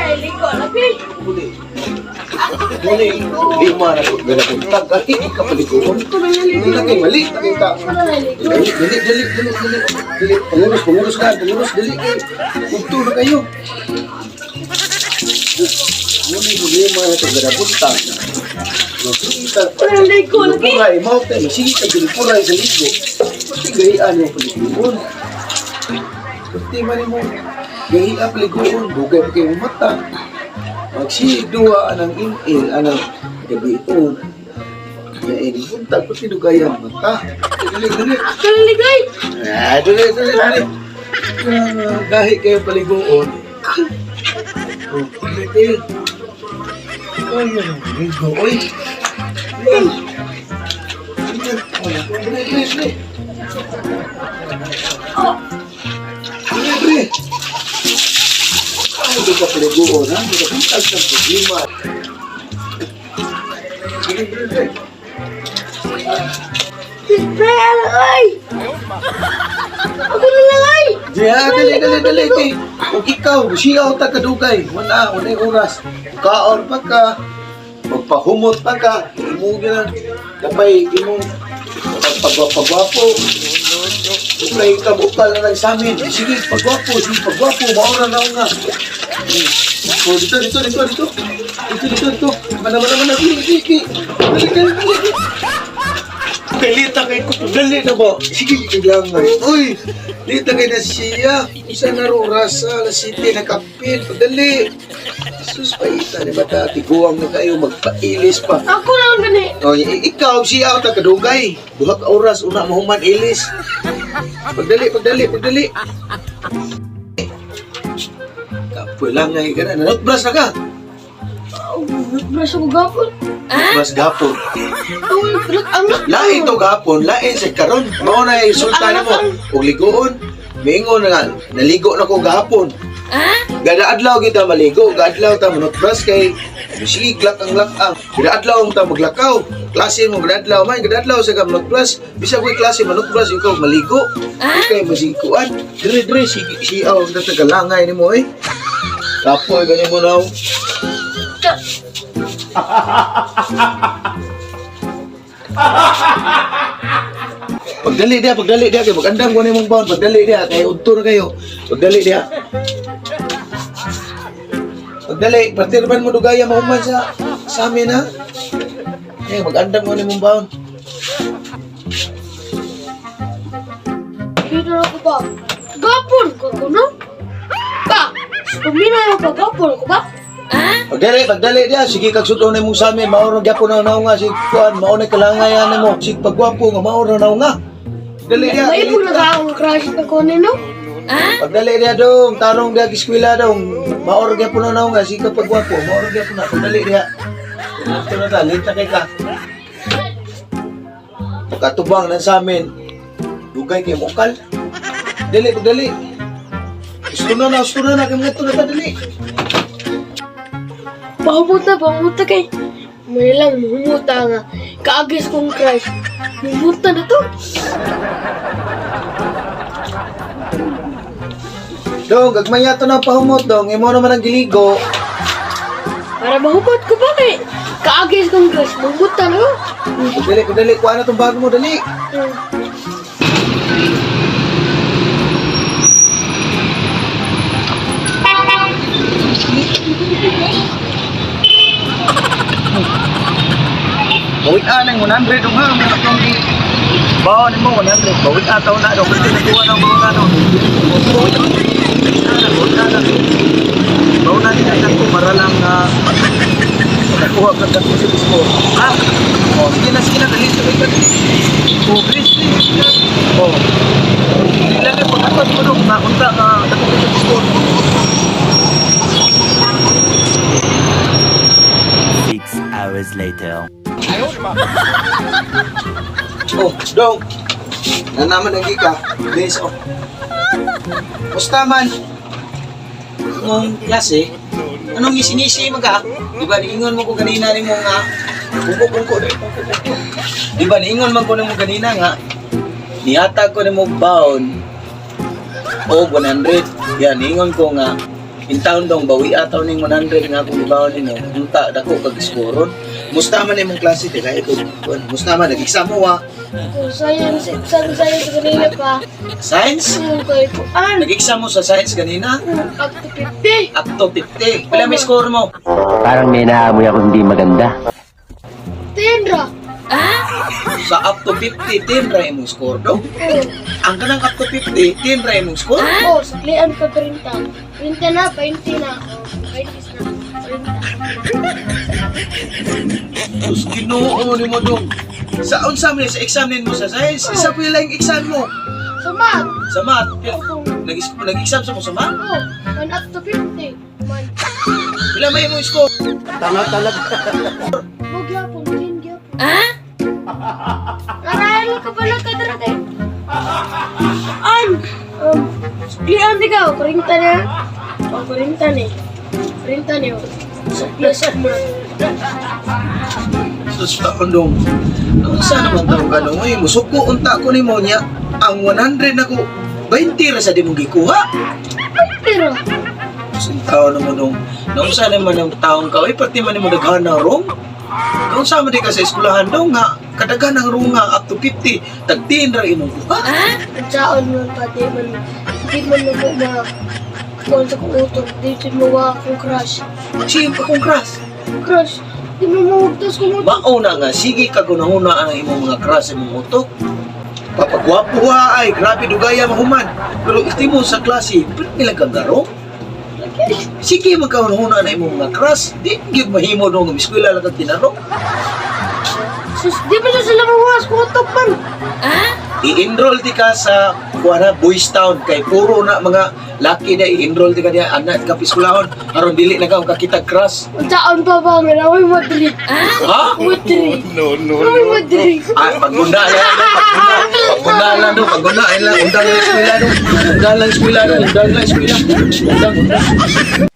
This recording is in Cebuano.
Ay, ligo lagi. Uli. Muna problema na ko ganapuntag. Ay, kapaliguon. Hindi na kay mali. Nakita. Dali, dali, dali, dali, dali. Dali, pangurus, pangurus ka, pangurus, dali kay. Ugto na kayo. Muna problema na ito ganapuntag. Nakita. Ligo lagi. Puray, mao tayo. Sige ka, dili puray sa ligo. Pati gahian mo paliguon. Pati man mo. Gahian paliguon. Dugay pa kayo mata. Magsidua anang inil, anang gabi ito. Yain, buntag, pati dugayan mata. Dali, dali. Kaliligay. Ah, dali, dali, dali. Ah, gahi kayo paliguon. Oh, dali, dali. Ay, ano, ligo, oy. Ay. Dali, dali, dali. Oh, Dali, dali. Ay, di ka paliguon, ha? Di ka buntag ng problema. Dali, dali, dali. Israel, ay. Ako na lang ay. Diya, dali, dali, dali. Kay, ug ikaw, siyaw ta kadugay. Wala, wala yung oras. Kaon pa ka, magpahumot pa ka, imo na, kapay, imo, pagpagwapo. Ukay ka, bukal na lang sa amin. Sige, pagwapo, sige, pagwapo, maura na nga. Oh, dito, dito, dito, dito. Dito, dito, dito. Mana, mana, mana, dili, dili, dili. Dali, dali, dali. Kalita kay ko, dali na ba? Sige, kailangan. Uy, lita kay na siya. Isa na ro oras sa alas 7 nakapil. Dali. Sus, paita ni bata. Tiguang na kayo, magpailis pa. Ako na lang gani. O, ikaw, siya ta kadugay. Duha ka oras, una mahuman ilis. Pagdali, pagdali, pagdali. Kapoy lang nga, ka na. Nanotbras na ka. Oh, brush ako gapon. Mas gapon. Uy, ang Lain to gapon, lain sa karon. Mao na isulta nimo. Og ligoon. Mingon na nga, naligo na ko gahapon. Gada adlaw kita maligo, gada adlaw ta manutbras kay sige glak ang lakang. Gada adlaw ta maglakaw. Klase mo gada adlaw man, gada adlaw sa ka manutbras. Bisag ko'y klase manutbras ikaw maligo. Kay masikuan. Dire dire si si aw ang tagalangay nimo eh. Kapoy gani mo naw. Pagdali diha kay magandam ko nimong baon, pagdali diha kay udto na kayo. Pagdali diha. Pagdali, partirban mo dugaya mahuman sa amin ha. Eh, magandam ko nimong baon. Dito na ko ba? Gapon ko ko no? Ba, pamina ko gapon ko ba? Pagdali, pagdali diha, sige kag sudon nimong sa amin, mao ra gyapon na naw nga sig kuan, mao na kalangayan nimo, sig pagwapo nga mao ra naw nga. Dali diha. May Dali po na akong crush na ko nino. Pagdali diha dong, tarong diha eskwela dong, mao ra gyapon na naw nga sig pagwapo, mao ra gyapon na pagdali diha. Ito na ta, lita kay ka. Katubang na sa amin. Dugay kay mukal. Dali, pagdali. Gusto na na, gusto na na, kay mga na ta, dali. Pahumunta, pahumunta kay. May lang, muhumuta nga. Kaagis kong crush. Muhumuta na to. Dong, gagmaya to na pahumot, dong. Imo naman ang giligo. Para mahumot ko ba kay? Kaagis kong crush. Muhumuta na to. Dali, dali, kuha na tong bago mo, dali. Bawit anang 100 dong ha, mga tong gi. Bawon mo 100, bawit ataw na dong. Kasi nakuha ng bawon na dong. Bawit ana, bawit ana. Bawon na din ako para lang na nakuha ka dako sa mismo. Ha? Oh, sige na, dali, dali, dali. Oh, please, please. Oh. Dili lang yung paghatag mo dong, na unta nga dako sa mismo. 6 hours later. Oh, dong. Nanaman ang gika. Please, oh. Basta man. Mong klase, anong isinisi mo ka? Di ba, niingon mo ko kanina ni mo nga, bungko-bungko, dahil bungko-bungko. Di ba, niingon man ko nimo kanina nga, nihatag ko nimo baon o 100. Yan, niingon ko nga, Intawon dong, bawi ataw ning 100 nga akong ibawon nimo. Unta dako kag iskoron. Musta man imong klase te kay ko. Musta man nag-exam mo ha? Kung science, exam science kanina pa. Science? Kay kuan. Nag-exam mo sa science ganina? Up to 50. Up to 50. Pila may score mo? Parang may naamoy ako hindi maganda. 10 ra. Sa up to 50, 10 ra imong score do. Oh, Ang kanang up to 50, 10 ra imong score. oh, suklian pa 30. 30 na, 20 na. Oh, 20 na. 30. Sus, Ginoo nimo dong. Sa unsa man sa exam mo sa science? Isa pa yung exam mo. Sa math. Sa math. Oh, Nag-exam sa mo sa math? oh, 1 up to 50. Man. Pila may imong score? Mo gyapon, 10 gyapon. Ah? Aral ka pala ka dra kay. An, suklian di ka, 40 na. Oh, 40 ni. 40 ni. Oh. Sukli sa math. Sus, taon dong. Unsa naman daw ka nung ay musuko unta ko nimo niya. Ang 100 nako 20 ra sa di mo gikuha. Pero, Sus, taon naman dong. Naunsa naman ang taon ka, oy pati man nimo daghan na rong. Naunsa man di ka sa eskwelahan dong nga kadaghan ang rong nga up to 50, tag 10 ra imong kuha. Unsaon man pa, di man mo ma kuan sa kong utok, di jud mo wa akong crush. Sige pa kong crush. Crush, di mo mawagtas kong utok. Mauna nga sige ka gunahuna ang imong mga crush sa imong utok. Papagwapo ha ay grabe dugaya mahuman. Pero ultimo sa klase, ba't nila kang garong? Sige magkahuna na imong mga crush, di gyud mahimo dong nga eskwela lang kag tinarong. Sus, di ba siya sila mawawas kong utok man? I-enroll di ka sa kuana Boys Town kay puro na mga laki na i-enroll di ka diya anak ka piskulahon aron dili na ka makakita crush. Unsaon pa ba nga naway Madrid? Ha? Madrid. No, no, no. Madrid. Ay, paggunda lang, no? Paggunda. Paggunda lang, no? Paggunda. Ay lang, undang lang eskwela, no? Undang lang eskwela, no? Undang lang eskwela. Undang, undang.